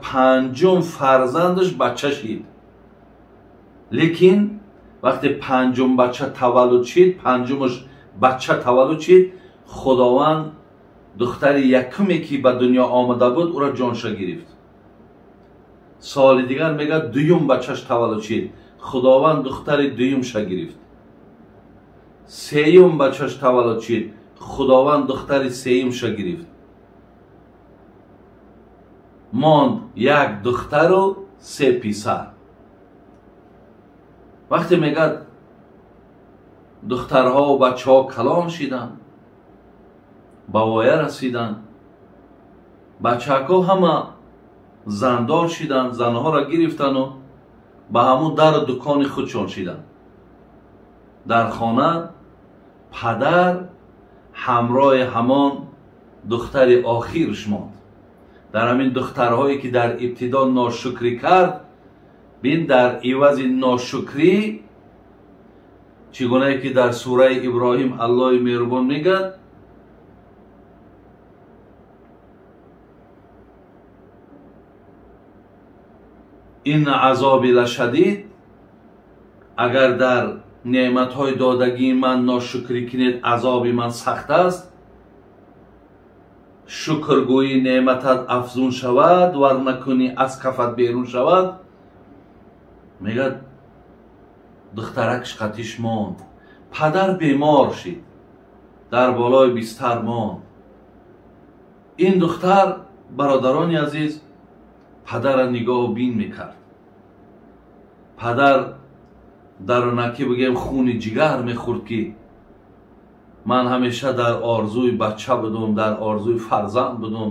Панҷум фарзандаш бача шид. Лекин вақте панҷум бача таваллуд шид, панҷумаш бача таваллуд шид, Худованд духтари якуме ки ба дунё омада буд, ӯро ҷонша гирифт. Соли дигар мегӯяд дуюм бачаш таваллуд шид, Худованд духтари дуюмша гирифт. Сеюм бачаш таваллуд шид, Худованд духтари сеюмша гирифт. Монд як духтару се писар. Вақте мегӯяд духтарҳо бачаҳо калон шиданд, ба воя расиданд, бачаҳако ҳама зандор шиданд, занҳоро гирифтану ба ҳамун дару дукони худшон шиданд. Дар хона падар ҳамроҳи ҳамон духтари охирш монд. Дар ҳамин духтарҳое ки дар ибтидо ношукрӣ кард, бин дар ивази ношукрӣ чӣ гунае ки дар сураи Иброҳим Аллоҳи меҳрубон мегӯяд: ин азоби лашадид, агар дар неъматҳои додагии ман ношукрӣ кунед, азоби ман сахт аст. Шукргӯӣ неъматат афзун шавад, вар накунӣ аз кафат берун шавад. Мегӯяд духтаракш қатиш монд, падар бемор шид, дар болои бистар монд. Ин духтар, бародарони азиз, падарро нигоҳу бин мекард. Падар дарунакӣ бигем хуни ҷигар мехӯрд, ки ман ҳамеша дар орзуи бача будум, дар орзуи фарзанд будум.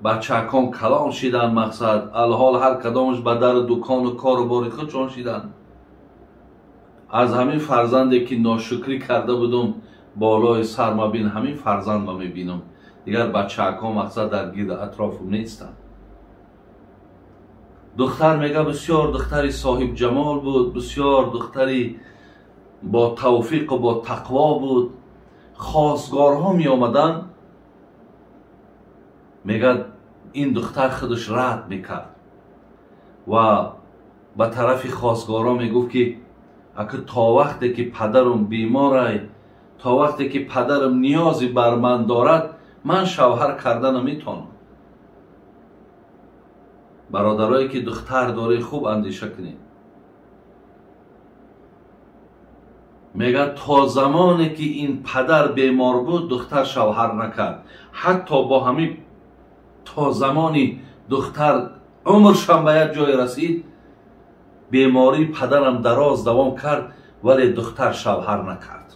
Бачаакон калон шиданд, мақсад алҳол ҳар кадомаш ба дару дукону кору бори худшон шиданд. Аз ҳамин фарзанде ки ношукрӣ карда будум, болои сарма бин ҳамин фарзандро мебинам. Дигар бачаакон мақсад дар гирду атрофум нестанд. Духтар мега бисёр духтари соҳибҷамол буд, бисёр духтари бо тавфиқу бо тақво буд. Хосгорҳо меомаданд, мегӯяд ин духтар худаш рад мекард ва ба тарафи хосгорҳо мегуфт ки ака то вақте ки падарам беморай, то вақте ки падарам ниёзе бар ман дорад, ман шавҳар карда наметавонам. Бародарое ки духтар доред, хуб андеша кунед. Мегӯяд то замоне ки ин падар бемор буд, духтар шавҳар накард. Ҳатто бо ҳамин то замони духтар умршам ба як ҷое расид, бемории падарам дароз давом кард, вале духтар шавҳар накард.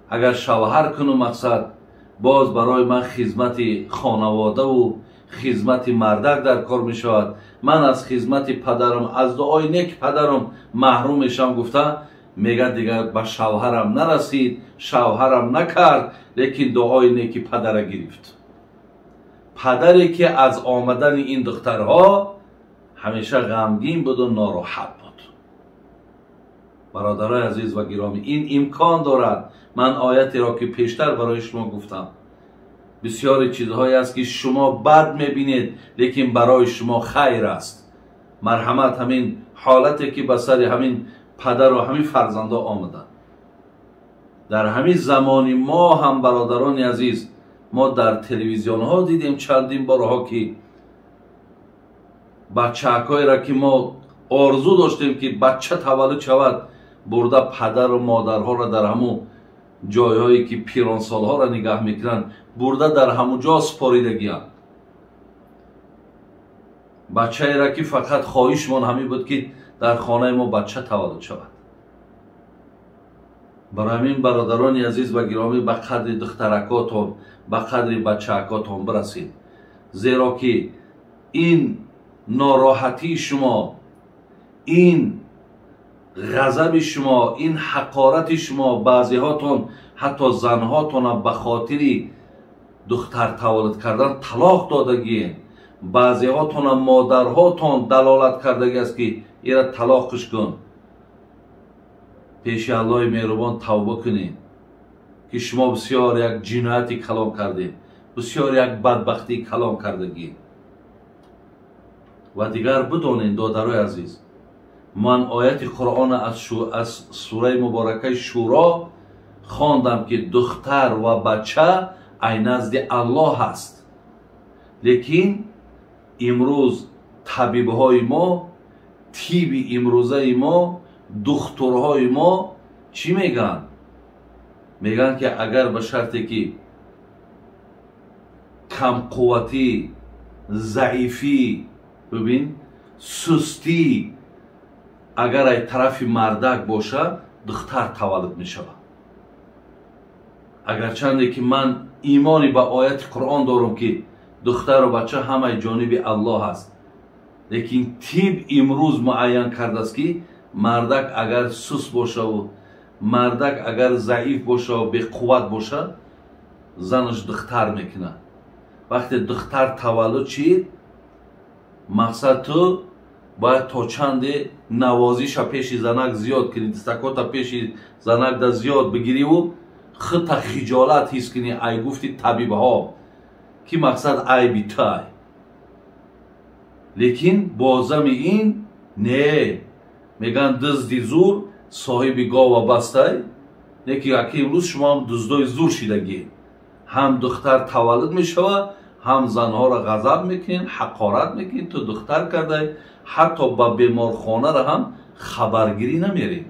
Агар шавҳар куну мақсад боз барои ман хизмати хонаводаву хизмати мардак дар кор мешавад, ман аз хизмати падарам, аз дуои неки падарам маҳрум мешавам гуфта, мегӯяд дигар ба шавҳарам нарасид, шавҳарам накард, лекин дуои неки падара гирифт. Падаре ки аз омадани ин духтарҳо ҳамеша ғамгин буду нороҳат буд. Бародарои азиз ва гиромӣ, ин имкон дорад. Ман оятеро ки пештар барои шумо гуфтам, бисёри чизҳое аст ки шумо бад мебинед, лекин барои шумо хайр аст. Марҳамат, ҳамин ҳолате ки ба сари ҳамин падару ҳамин фарзандо омаданд. Дар ҳамин замони мо ҳам, бародарони азиз, мо дар телевизионҳо дидем чандин борҳо ки бачаакҳоеро ки мо орзу доштем ки бача таваллуд шавад, бурда падару модарҳоро дар ҳамун ҷойҳое ки пиронсолҳоро нигаҳ мекунанд, бурда дар ҳамун ҷо супоридагианд. Бачаеро ки фақат хоҳишмон ҳамин буд ки дар хонаи мо бача таваллуд шавад. Барои ҳамин, бародарони азиз ва гиромӣ, ба қадри духтаракотон, ба қадри бачаакотон бирасед, зеро ки ин нороҳатии шумо, ин ғазаби шумо, ин ҳақорати шумо, баъзеҳотон ҳатто занҳотонам ба хотири духтар таваллуд кардан талоқ додагиен, баъзеҳотонам модарҳотон далолат кардагӣ аст ки ира талоқш кун. Пеши Аллоҳи меҳрубон тавба кунед ки шумо бисёр як ҷинояти калон кардед, бисёр як бадбахтии калон кардагӣ. Ва дигар бидонед, додарои азиз, ман ояти Қуръона аз сураи муборакаи Шӯро хондам, ки духтар ва бача ай назди Аллоҳ аст. Лекин имрӯз табибҳои мо, тиби имрӯзаи мо, духтурҳои мо чӣ мегӯянд? Мегӯянд, ки агар ба шарте ки камқувватӣ, заифӣ, бибин, сустӣ агар ай тарафи мардак боша, духтар таваллуд мешавад. Агарчанде ки ман имони ба ояти Қуръон дорам, ки духтару бача ҳамаи ҷониби Аллоҳ аст, лекин тиб имрӯз муайян кардааст, ки мардак агар суст бошаву мардак агар заиф бошаву беқувват боша, занаш духтар мекунад. Вақте духтар таваллуд шид, мақсад ту бояд то чанде навозиша пеши занак зиёд кунӣ, дастакота пеши занак да зиёд бигириву худта хиҷолат ҳис кунӣ. Ай гуфти табибҳо, ки мақсад айби тай. Лекин бозами ин не, мегӯянд дузди зур соҳиби гова бастай. Лекин аки имрӯз шумо ҳам дуздои зур шидагӣ. Ҳам духтар таваллуд мешавад, ҳам занҳоро ғазаб мекунед, ҳақорат мекунед. Ту духтар кардай, ҳатто ба беморхонаро ҳам хабаргирӣ намерӣ.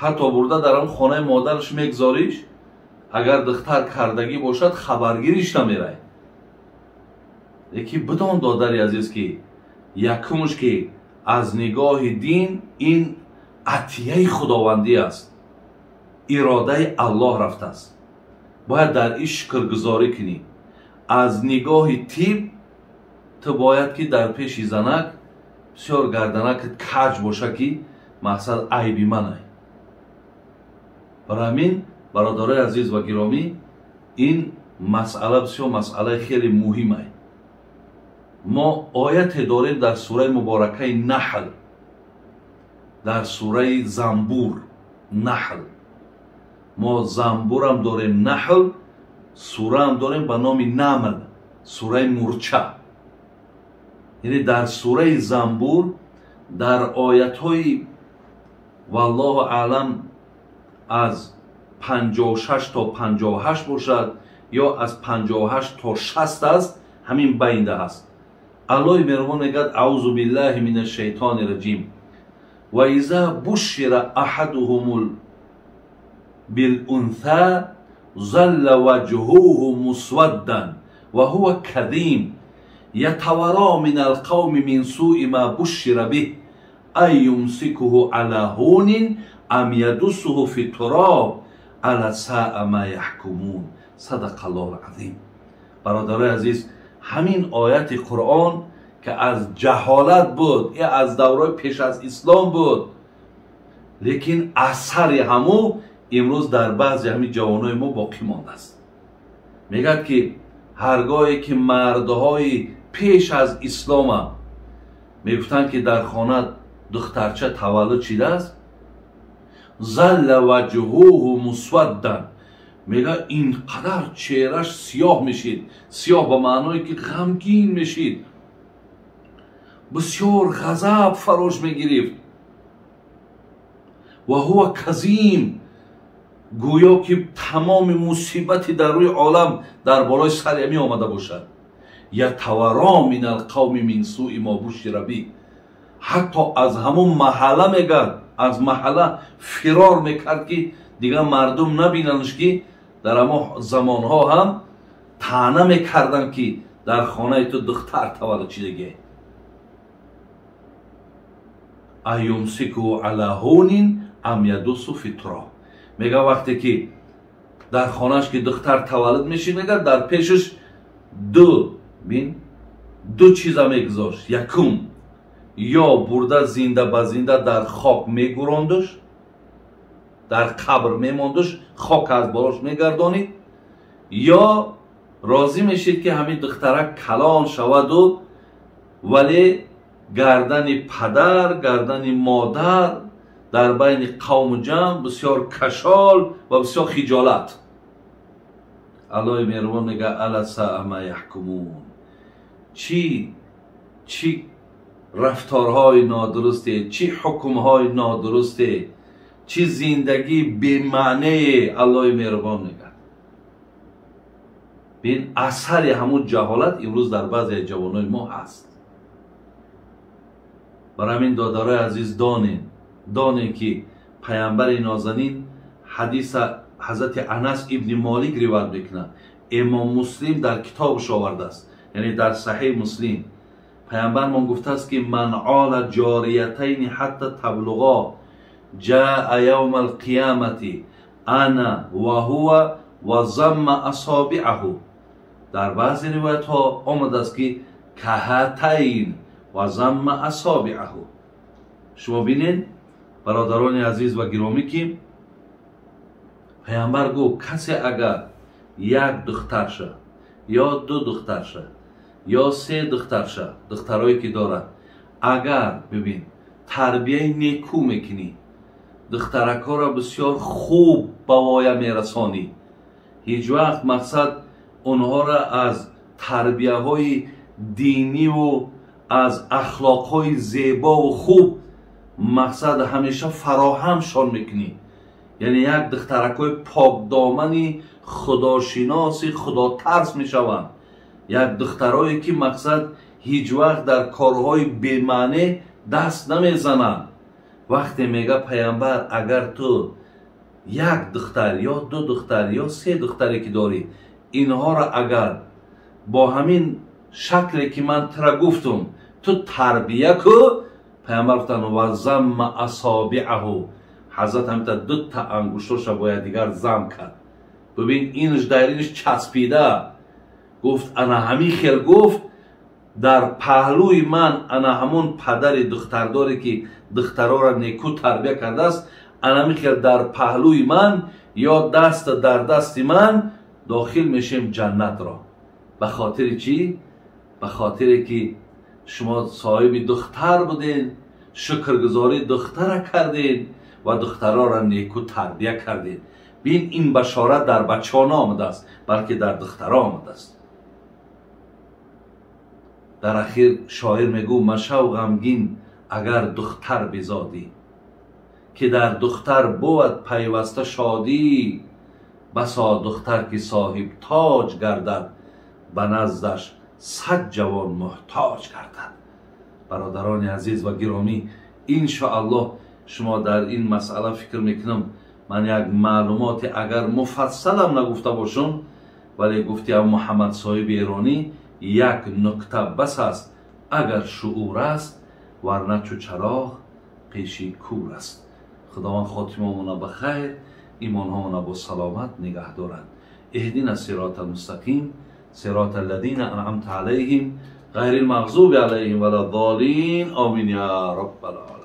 Ҳатто бурда дар он хонаи модараш мегзориш, агар духтар кардагӣ бошад, хабаргириш намерай. Лекин бидон, додари азиз, ки якумш ки аз нигоҳи дин ин атияи худовандӣ аст, иродаи Аллоҳ рафтааст, бояд дар ин шукргузорӣ кунӣ. Аз нигоҳи тиб ту бояд ки дар пеши занак бисёр гарданакат каҷ боша, ки мақсад айби манай. Барои ҳамин, бародарои азиз ва гиромӣ, ин масъала бисёр масъалаи хеле муҳимай. Мо ояте дорем дар сураи муборакаи Наҳл, дар сураи Замбур, Наҳл. Мо замбурам дорем, Наҳл, сураам дорем ба номи Намл, сураи мурча. Яъне дар сураи Замбур дар оятҳои валлоҳу аълам аз 56 то 58 бошад ё аз 58 то 60 аст, ҳамин байнда аст. Аллоҳи меҳрубон мегӯяд: аузу биллаҳи мин ашшайтони раҷим, ва иза бушшира аҳадуҳум билунса залла ваҷҳуҳу мусваддан ва ҳува кадим ятавара мин алқавми мин суи ма бушшира биҳ ай юмсикуҳу ала ҳунин ам ядуссуҳу фи туроб ала саа ма яҳкумун. Садақа Аллоҳу азим. Бародарои азиз, ҳамин ояти Қуръон ки аз ҷаҳолат буд, я аз давраи пеш аз ислом буд, лекин асари ҳаму имрӯз дар баъзе ҳамин ҷавонои мо боқӣ мондааст. Мегӯяд, ки ҳаргоҳе ки мардҳои пеш аз ислома мегуфтанд, ки дар хона духтарча таваллуд шидааст, залла ваҷҳуҳу мусваддан, мегӯяд ин қадар чеҳраш сиёҳ мешид. Сиёҳ ба маъное ки ғамгин мешид, бисёр ғазаб фарош мегирифт. Ва ҳува казим, гӯё ки тамоми мусибати дар рӯи олам дар болои сари ами омада бошад. Ятавара мин алқавми мин суи мо бушшира биҳ, ҳатто аз ҳамон маҳалла мегӯяд, аз маҳалла фирор мекард, ки дигар мардум набинандш, ки дар ҳамон замонҳо ҳам таъна мекарданд, ки дар хонаи ту духтар таваллуд шидагӣ. Аюмсикуҳу ала ҳунин ам ядуссу фи туроб. Мегӯяд вақте ки дар хонааш ки духтар таваллуд мешид, мегӯяд дар пешаш ду чиза мегузошт. Якум, ё бурда зинда ба зинда дар хок мегурондуш, дар қабр мемондуш, хок аз болош мегардонид, ё розӣ мешид, ки ҳамин духтарак калон шаваду вале гардани падар, гардани модар дар байни қавму ҷамъ бисёр кашол ва бисёр хиҷолат. Аллоҳи меҳрубон мегӯяд: ала саа ма яҳкумун. Чӣ рафторҳои нодурусте, чӣ ҳукмҳои нодурусте, чӣ зиндагии бемаънее. Аллоҳи меҳрубон мегӯяд. Бин, асари ҳамун ҷаҳолат имрӯз дар баъзе ҷавонои мо ҳаст. Барои ҳамин, додарои азиз, донем, ки паямбари нозанин ҳадиса ҳазрати Анас ибни Молик ривоят мекунад, Имом Муслим дар китобаш овардааст, яъне дар Саҳеҳи Муслим. Паямбармон гуфтааст, ки من عال جاریتین حتی تبلغا جاء یوم القیامة انا و هو و ضم اصابعه. Дар баъзе ривоятҳо омадааст, ки كهاتين و ضم اصابعه. Шумо бинед, бародарони азиз ва гиромӣ, ки паямбар гуфт, касе агар як духтарша ё ду духтарша ё се духтарша, духтарое ки дорад, агар, бибин, тарбияи некӯ мекунӣ, духтаракҳоро бисёр хуб ба воя мерасонӣ, ҳеҷ вақт, мақсад, онҳоро аз тарбияҳои диниву аз ахлоқҳои зебову хуб, мақсад, ҳамеша фароҳамшон мекунӣ, яъне як духтаракҳои покдомани худошиноси худотарс мешаванд, як духтарое ки, мақсад, ҳеҷ вақт дар корҳои бемаъне даст намезананд. Вақте мега паямбар, агар ту як духтар ё ду духтар ё се духтаре ки дорӣ, инҳоро агар бо ҳамин шакле ки ман тура гуфтум, ту тарбия ку, паямбар гуфтанд, و ضم اصابعه, ҳазрат ҳамита дута ангуштоша бояд дигар зам кард. Бибин, инш дар инш часпида гуфт, ана ҳамин хел гуфт, дар паҳлӯи ман ана ҳамон падари духтардоре ки духтарора некӯ тарбия кардааст, ана ҳамин хел дар паҳлӯи ман ё даст дар дасти ман дохил мешем ҷаннатро. Ба хотири чӣ? Ба хотире ки шумо соҳиби духтар будед, шукргузории духтара кардед ва духтарора некӯ тарбия кардед. Бин, ин башорат дар бачаҳо наомадааст, балки дар духтаро омадааст. Дар ахир шоир мегӯ: машав ғамгин, агар духтар бизодӣ, ки дар духтар бувад пайваста шодӣ. Басо духтар ки соҳиб тоҷ гардад, ба наздаш 100 ҷавон муҳтоҷ гардад. Бародарони азиз ва гиромӣ, иншоаллоҳ, шумо дар ин масъала, фикр мекунам, ман як маълумоте агар муфассалам нагуфта бошам, вале гуфтиам Муҳаммад соҳиби эронӣ, як нукта бас аст, агар шуур аст, варна чу чароғ пеши кур аст. Худованд хотимамона ба хайр, имонҳомона бо саломат нигаҳ дорад. اهدنا الصراط المستقيم، صراط الذين أنعمت عليهم، غير المغضوب عليهم ولا الضالين، آمين يا رب العالمين.